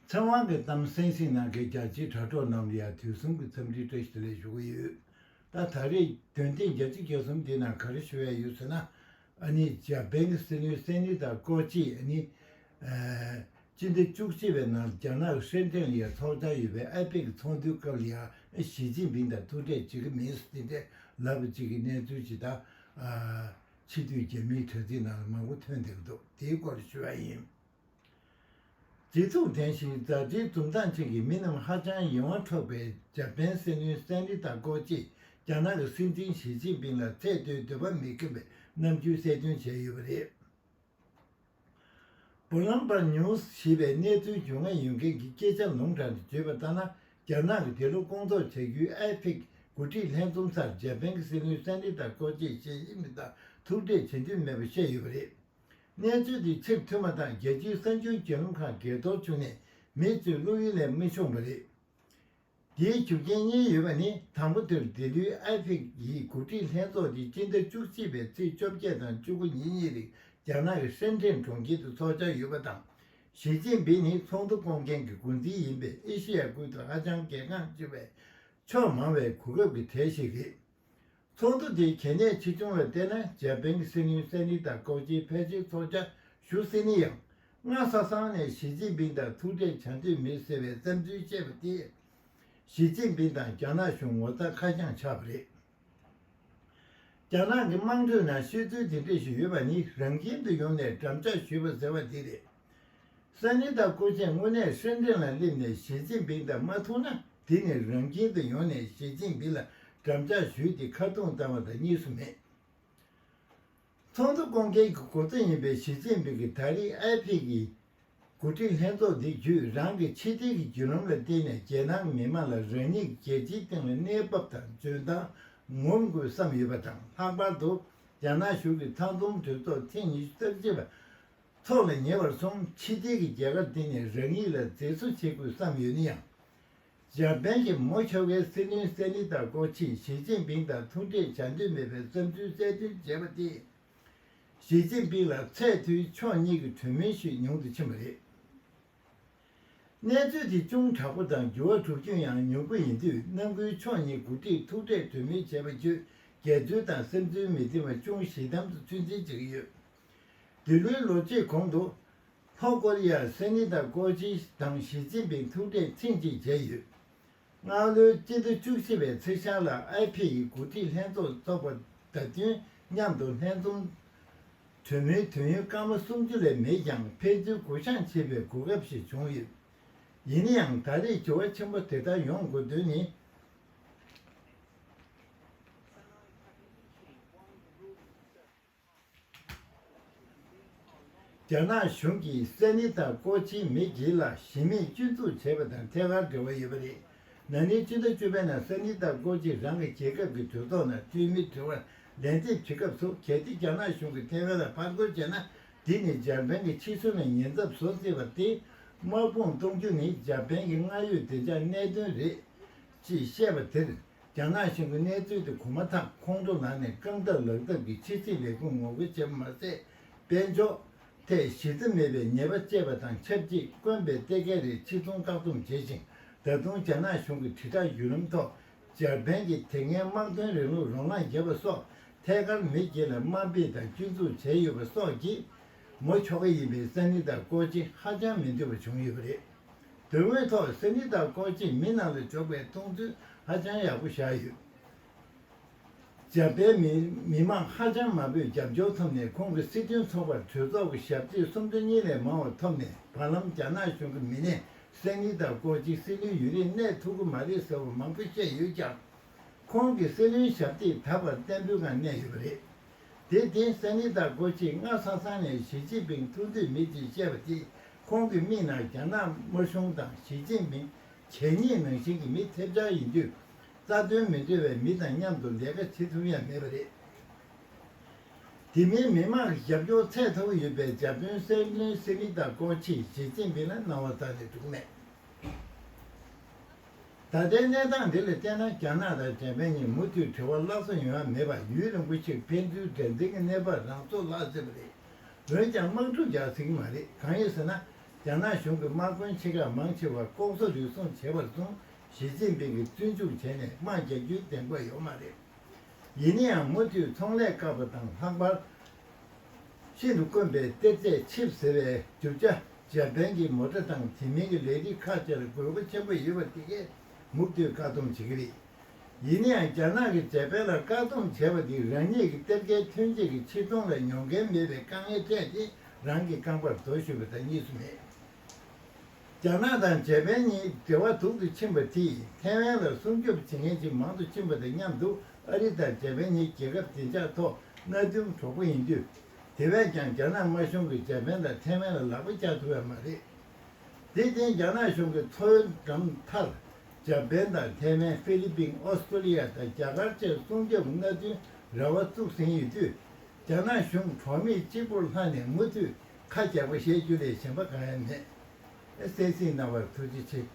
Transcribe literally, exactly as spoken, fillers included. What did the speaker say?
ཚེ་དབང་གི་གཏམ་གསན་གཟིགས་གནང་མཁན་རྒྱ་ཆེའི་དྲ་གྲོགས་རྣམས་ལ་ཡང་དུས་གསུམ་གྱི་འཚམས་འདྲི་བཀྲ་ཤིས་བདེ་ལེགས་ཞུ་གི་ཡོད། ད་ད་རེས་དོན་ཚན་བརྒྱད་ཅུ་གྱ་གསུམ་འདི་ནང་ག་རེ་ཞུ་ཡ་ཡོད་ཟེར་ན། ཨ་ནི་འཇར་པན་གྱི་སྲིད་བློན་སན་ནི་ད་ཀོ་ཅི་ཨ་ནི། ཨ། སྤྱི་ཟླ་བཅུ་གཅིག་པའི་ནང་རྒྱ་ནག་ཧྲེན་ཀྲེན་ལ་ཡང་ཚོགས་འཆར་ཡོད་པའི་ཨེ་པེག་ཚོགས་འདུའི་སྐབས་ལ་ཡང་ཞི་ཅིན་ཕིང་དང་ཐུག་འཕྲད་བྱེད་ཀྱི་མིན་ཟེར་དེ་འདྲའི་ལབ་པ་གཅིག་གི་གནས་ཚུལ་ཅིག་དང་། ཨ། ཕྱི་སྡོད་རྒྱ་མིའི་དྲ་ཚིགས་ནང་ལ་མང་པོ་ཐོན་བསྡད་ཀྱི་འདུག་དེའི་སྐོར་ཞུ་བ་ཡིན། སྒྲིག་འཛུགས་འགྲན་ཞིང་ཛ་དྲགའི་འཛུམ་མདངས་ཅན་གྱི་མི་རྣམས་ཧ་ཅང་ཡིད་དབང་འཕྲོག་པའི་འཇར་པན་སྲིད་བློན་སན་ནི་ད་ཀོ་ཅིས་རྒྱ་ནག་གི་སྲིད་འཛིན་ཞི་ཅིན་ཕིང་ལ་ཚད་མཐོའི་འདོད་པ་མི་ཁེངས་པའི་རྣམ་འགྱུར་གསལ་སྟོན་བྱས་ཡོད་པ་རེད། བོ་ལམ་པར་ནིའུ་སི་ཞེས་པའི་གནས་ཚུལ་བརྗོད་མཁན་ཡོད་མཁན་གྱི་སྐད་ཆ་ལུང་དྲངས་ཏེ་བརྗོད་པ་ལྟར་ན། རྒྱ་ནག་གིས་འདི་ལོ་སྐོང་ཚོགས་བྱ་རྒྱུའི་ཨེ་ཕེག་འགོ་ཁྲིད་ལྷན་འཛོམས་སར་འཇར་པན་གྱི་སྲིད་བློན་སན་ནི་ད་ཀོ་ཅིས་ཞི་ཅིན་ཕིང་དང་ཐུག་འཕྲད་བྱེད་འདོད་མེད་པ་བཤད་ཡོད་པ་རེད། གནས་ཚུལ་འདི་ཕྱིར་ཐོན་མ་ཐག་རྒྱལ་སྤྱིའི་གསར་འགྱུར་བརྒྱུད་ལམ་ཁག་འགས་གཏོར་བྱུང་ནས་མི་ཚོས་བློ་ཡུལ་ལས་མི་ཤོང་བ་རེད། དེའི་རྒྱུ་རྐྱེན་གཉིས་ཡོད་པ་ནི། དང་པོ་དེར་འདི་ལོའི་ཨེ་ཕེག་གི་འགོ་ཁྲིད་ལྷན་ཚོགས་དེ་སྤྱི་ཟླ་བཅུ་གཅིག་པའི་ཚེས་བཅོ་བརྒྱད་དང་བཅུ་དགུ་ཉིན་གཉིས་རིང་རྒྱ་ནག་གི་ཧྲེན་ཀྲེན་གྲོང་ཁྱེར་དུ་ཚོགས་འཆར་ཡོད་པ་དང་། ཞི་ཅིན་ཕིང་ནི་ཚོགས་འདུ་སྐོང་མཁན་གྱི་འགོ་འཛིན་ཡིན་པས་ཨེ་ཤེ་ཡ་ཁུལ་དུ་ཧ་ཅང་གལ་འགངས་ཆེ་བའི་ཕྱོགས་མང་བའི་གོ་སྐབས་ཀྱི་གྲས་ཤིག་རེད། ཚོགས་འདུ་དེའི་གལ་གནད་ཆེ་ཆུང་ལ་བལྟས་ན། འཇར་པན་གྱི་སྲིད་བློན་སན་ནི་ད་ཀོ་ཅིས་ཕལ་ཆེར་ཚོགས་འཆར་ཞུ་སྲིད་ནི་ཡང་། སྔ་ས་སང་ནས་ཞི་ཅིན་ཕིང་དང་ཐུག་འཕྲད་བྱ་འདོད་མེད་ཟེར་བའི་བསམ་ཚུལ་བཤད་པ་དེས། ཞི་ཅིན་ཕིང་དང་རྒྱ་ནག་གཞུང་ངོ་ཚ་ཁ་བྱང་ཆགས་པ་རེད། རྒྱ་ནག་གི་དམངས་ཁྲོད་ནང་བཤད་ཚུལ་དེ་འདྲ་ཞིག་ཡོད་པ་ནི། རང་ཁྱིམ་དུ་ཡོང་ནས་འགྲམ་ལྕག་གཞུས་པ་ཟེར་བ་དེ་རེད། སན་ནི་ད་ཀོ་ཅིས་དངོས་གནས་ཧྲེན་ཀྲེན་ལ་སླེབས་ནས་ཞི་ཅིན་ཕིང་དང་མ་ཐུག་ན། དེ་ནི་རང་ཁྱིམ་དུ་ཡོང་ནས་ཞི་ཅིན་ཕིང་ལ་འགྲམ་ལྕག་གཞུས་ཏེ་ཁ་རྡུང་བཏང་བ་དང་གཉིས་སུ་མེད། ཚོགས་འདུ་སྐོང་མཁན་གྱི་འགོ་གཙོ་ཡིན་པའི་ཞི་ཅིན་ཕིང་གིས་ད་རེས་ཨེ་ཕེག་གི་འགོ་ཁྲིད་ལྷན་ཚོགས་འདི་བརྒྱུད། རང་གི་ཕྱི་བལྟས་ཀྱི་བརྒྱུད་ལམ་ལ་བརྟེན་ནས་རྒྱལ་ནང་མི་མང་ལ་རང་ཉིད་ཀྱི་རྒྱལ་སྤྱིའི་སྟེང་ལ་གནས་བབ་དང་འཇོན་ཐང་ངོམ་དགོས་བསམ་ཡོད་པ་དང་། ལྷག་པར་དུ་རྒྱ་ནག་གཞུང་གི་ཚང་འཛོམས་གྲོས་ཚོགས་ཐེངས་ཉི་ཤུ་རྩ་གཅིག་པ་ཚོགས་ལ་ཉེ་བར་སོང་ཕྱི་བལྟས་ཀྱི་རྒྱལ་ཁ་འདི་ནས་རང་ཉིད་ལ་མཛེས་བཟོ་བྱེད་དགོས་བསམ་ཡོད་ན་ཡང་། འཇར་པན་གྱི་མོ་ཁྱོ་གའི་སྲིད་བློན་སན་ནི་ད་ཀོ་ཅིས་ཞི་ཅིན་ཕིང་དང་ཐུག་འཕྲད་བྱ་འདོད་མེད་པའི་བསམ་ཚུལ་གསལ་སྟོན་བྱས་པ་དེས། ཞི་ཅིན་ཕིང་ལ་ཚད་མཐོའི་ཕྱོགས་གཉིས་ཀྱི་གྲོས་མོལ་ཞིག་ཉུང་དུ་ཕྱིན་པ་རེད། གནས་ཚུལ་དེ་ཅུང་དྲག་པོ་དང་འགྱུར་བ་འགྲོ་རྒྱུ་ཡང་ཉུང་པོ་ཡིན་དུས། ནང་ཁུལ་ཕྱོགས་གཉིས་འགོ་ཁྲིད་ཐུག་འཕྲད་གྲོས་མོལ་བྱས་པ་བརྒྱུད། འགལ་འཛོལ་དང་བསམ་ཚུལ་མི་མཐུན་པ་ཅུང་ཞི་དམ་དུ་ཚོད་འཛིན་བྱེད་ཀྱི་ཡོད། འདི་ལོའི་ལོ་གཅིག་གོང་དུ། ལྷོ་ཀོ་རི་ཡར་སན་ནི་ད་ཀོ་ཅི་དང་ཞི་ཅིན་ཕིང་ཐུག་འཕྲད་ཐེངས་གཅིག་བྱས་ཡོད། སྔ་ལོའི་སྤྱི་ཟླ་བཅུ་གཅིག་པའི་ཚེས་ཤར་ལ་ཨེ་ཕེག་གི་འགོ་ཁྲིད་ལྷན་ཚོགས་འཚོགས་པ་དང་བསྟུན། མཉམ་དུ་ལྷན་འཛོམས་གྲོས་མོལ་དུས་ཡུན་སྐར་མ་སུམ་ཅུ་ལས་མེད་ཀྱང་། ཕན་ཚུན་གུ་བཤངས་བྱེད་པའི་གོ་སྐབས་ཤིག་བྱུང་ཡོད། ཡིན་ན་ཡང་། ད་རེས་འགྱུར་བ་ཆེན་པོ་དེ་ལྟར་ཡོང་དགོས་དོན་ནི། རྒྱ་ནག་གཞུང་གིས་སན་ནི་ད་ཀོ་ཅིའི་མི་སྒེར་ལ་གཞི་མེད་སྐྱོན་འཛུགས་བྱས་པ་དང་ཐད་ཀར་འབྲེལ་བ་ཡོད་པ་རེད། ན་ནིང་སྤྱི་ཟླ་བཅུ་པའི་ནང་སན་ནི་ད་ཀོ་ཅིས་རང་གི་རྒྱལ་ཁབ་ཀྱི་གྲོས་ཚོགས་ནང་འཐུས་མི་དྲི་བར་ལན་འདེབས་བྱེད་སྐབས་སུ། གལ་ཏེ་རྒྱ་ནག་གཞུང་གིས་ཐའེ་ཝན་ལ་ཕར་རྒོལ་བྱས་ན། འདི་ནི་འཇར་པན་གྱི་ཕྱི་སྲོལ་ལ་ཉེན་ཚབས་བཟོ་སྲིད་པ་སྟེ། དམག་དཔུང་གཏོང་རྒྱུ་ནི་འཇར་པན་གྱི་སྔར་ཡོད་བདེ་འཇགས་གནད་དོན་རེད། ཅེས་བཤད་པ་དེར། རྒྱ་ནག་གཞུང་གིས་གནས་ཚུལ་དེ་གོ་མ་ཐག་ཁོང་ཁྲོ་ལངས་ནས་རྐང་ཐང་ལག་ཐབས་ཀྱིས་ཕྱི་སྲིད་ལས་ཁུངས་ངོ་རྒོལ་བྱས་པ་མ་ཟད། དཔལ་འབྱོར་ཐད་གཞི་རྩ་མེད་པའི་ཉེས་པ་བཅད་པ་དང་ཆབས་ཅིག་དཀོན་པའི་གཏེར་ཁའི་རིགས་ཕྱིར་ཚོང་བཀག་སྡོམ་བྱས་ཤིང་། ད་དུང་རྒྱ་ནག་གཞུང་གི་དྲིལ་བསྒྲགས་བརྒྱུད་ལམ་ཐོག་འཇར་པན་གྱིས་དེ་སྔའི་དམག་དོན་རིང་ལུགས་རོ་ལངས་བརྒྱབ་པ་སོགས། ཐད་ཀར་མི་སྒེར་ལ་དམའ་འབེབས་དང་སྐྱོན་འཛུགས་བྱས་ཡོད་པ་སོགས་ཀྱིས། མོ་ཁྱོ་ག་ཡིན་པའི་སན་ནི་ད་ཀོ་ཅི་ཧ་ཅང་མི་འདོད་པ་བྱུང་ཡོད་པ་རེད། དོན་དངོས་ཐོག་སན་ནི་ད་ཀོ་ཅིས་མི་ནང་ལ་འཇོག་པའི་མཐོང་ཚུལ་ཧ་ཅང་ཡག་པོ་བཞག་ཡོད། འཇར་པན་མི་མི་མང་ཧ་ཅང་མང་པོས་རྒྱབ་སྐྱོར་ཐོབ་ནས། ཁོང་གི་སྲིད་དོན་ཚོགས་པར་གྲོས་ཚོགས་ཀྱི་ཞབས་སྟེགས་སུམ་ཅུ་གཉིས་ལས་མང་བ་ཐོབ་ནས། བར་ལམ་རྒྱ་ནག་གཞུང་གི་མི་སྣས་སན་ནི་ད་ཀོ་ཅི་སྲིད་བློན་ཡུན་རིང་གནས་ཐུབ་ཀྱི་མ་རེད་ཟེར་བ་མང་པོ་བཤད་ཡོད་ཀྱང་། ཁོང་གི་སྲིད་བློན་ཞབས་སྟེགས་ད་བར་བརྟན་པོའི་ངང་གནས་ཡོད་པ་རེད། དེར་བརྟེན་སན་ནི་ད་ཀོ་ཅིས་སྔ་ས་སང་ནས་ཞི་ཅིན་ཕིང་ཐུག་འདོད་མེད་ཅེས་བཤད་པ་དེས། ཁོང་གི་མིག་ནང་རྒྱ་ནག་དམར་གཞུང་དང་ཞི་ཅིན་ཕིང་གད་སྙིགས་ནང་བཞིན་གྱི་མི་ཐེབས་ཆག་ཡིན་དུས། རྩ་དོན་མི་འདོད་པའི་མི་དང་མཉམ་དུ་ལས་ཀ་བྱེད་ཐུབ་ཡ་མེད་པ་རེད། དེ་མིན་མི་མང་གི་རྒྱབ་སྐྱོར་ཚད་མཐོ་པོ་ཡོད་པའི་འཇར་པན་སྲིད་བློན་སན་ནི་ད་ཀོ་ཅིས་ཞི་ཅིན་ཕིང་ལ་སྣང་བ་ལྟ་ནས་འགྲོ་གི་མེད། ད་ལྟའི་གནས་སྟངས་འདི་ལ་བལྟས་ན། རྒྱ་ནག་དང་འཇར་པན་གཉིས་མུ་མཐུད་འབྲེལ་བ་སླར་གསོ་ཡོང་ཡ་མེད་པར། ཡུན་རིང་པོ་ཞིག་ཕན་ཚུན་འགྲན་ཟླའི་གནས་བབ་རང་སོར་བརླག་སྲིད་པ་རེད། འོན་ཀྱང་དམག་འཁྲུག་རྒྱག་སྲིད་ཀྱི་མ་རེད། གང་ཡིན་ཟེར་ན། རྒྱ་ནག་གཞུང་གི་དམག་དཔོན་ཆེ་ཁག་མང་ཆེ་བ་ལྐོག་ཟ་རུལ་སུངས་བྱས་པར་བཟུང་ཞི་ཅིན་ཕིང་གིས་བཙོན་འཇུག་བྱས་ནས་དམག་རྒྱག་རྒྱུའི་གདེང་པ་ཡོད་མ་རེད། ཡིན་ན་ཡང་མུ་མཐུད་ཚོང་ལས་བཀག་པ་དང་ལྷག་པར་ཤིན་ཏུ་དཀོན་པའི་གཏེར་རྫས་ཆིབས་ཟེར་བའི་རྒྱུ་ཆ་འཇར་པན་གྱི་མོ་ཊ་དང་དེ་མིན་གྱི་ལས་རིགས་ཁག་བཅས་ལ་དགོས་མཁོ་ཆེན་པོ་ཡོད་པ་དེ་གས་མུ་མཐུད་བཀག་སྡོམ་བྱེད་ཀྱི་རེད། ཡིན་ན་ཡང་རྒྱ་ནག་གིས་འཇར་པན་ལ་བཀག་སྡོམ་བྱས་པ་དེས་རང་ཉིད་ཀྱི་གཏེར་ཁའི་ཐོན་སྐྱེད་ཀྱི་ཕྱིར་གཏོང་ལ་ཉོག་འགལ་མེད་པའི་དཀའ་ངལ་སྤྲད་དེ་རང་གི་རྐང་པར་རྡོ་གཞུས་པ་དང་གཉིས་སུ་མེད། རྒྱ་ནག་དང་འཇར་པན་གཉིས་འབྲེལ་བ་སྡུག་ཏུ་ཕྱིན་པ་དེས་ཐའེ་ཝན་ལ་སྲུང་སྐྱོབ་བྱེད་མཁན་ཅིག་མང་དུ་ཕྱིན་པ་དང་མཉམ་དུ་ཨ་རི་དང་འཇར་པན་གཉིས་རྒྱལ་ཁབ་བདེ་འཇགས་ཐོག་མནའ་མཐུན་གྲོགས་པོ་ཡིན་དུས། དེ་བས་ཀྱང་རྒྱ་ནག་དམར་གཞུང་གིས་འཇར་པན་དང་ཐའེ་ཝན་ལ་ལག་པ་བརྐྱངས་ཐུབ་པ་མ་རེད། དེར་བརྟེན་རྒྱ་ནག་གཞུང་གིས་མཚོའི་འགྲམ་མཐར་འཇར་པན་དང་ཐའེ་ཝན་ཧྥི་ལི་པིན་ཨོ་སི་ཀྲོ་ལི་ཡ་དང་རྒྱ་གར་བཅས་སྲུང་སྐྱོབ་མནའ་མཐུན་ར་བ་བཙུགས་ཟིན་ཡོད་དུས། རྒྱ་ནག་གཞུང་གྲོགས་མེད་གཅིག་པུར་ལྷག་ནས་མུ་མཐུད་ཁ་རྒྱག་པ་བཤད་རྒྱུ་ལས་གཞན་པ་གང་ཡང་མེད། གསན་གཟིགས་གནང་བར་ཐུགས་རྗེ་ཆེ།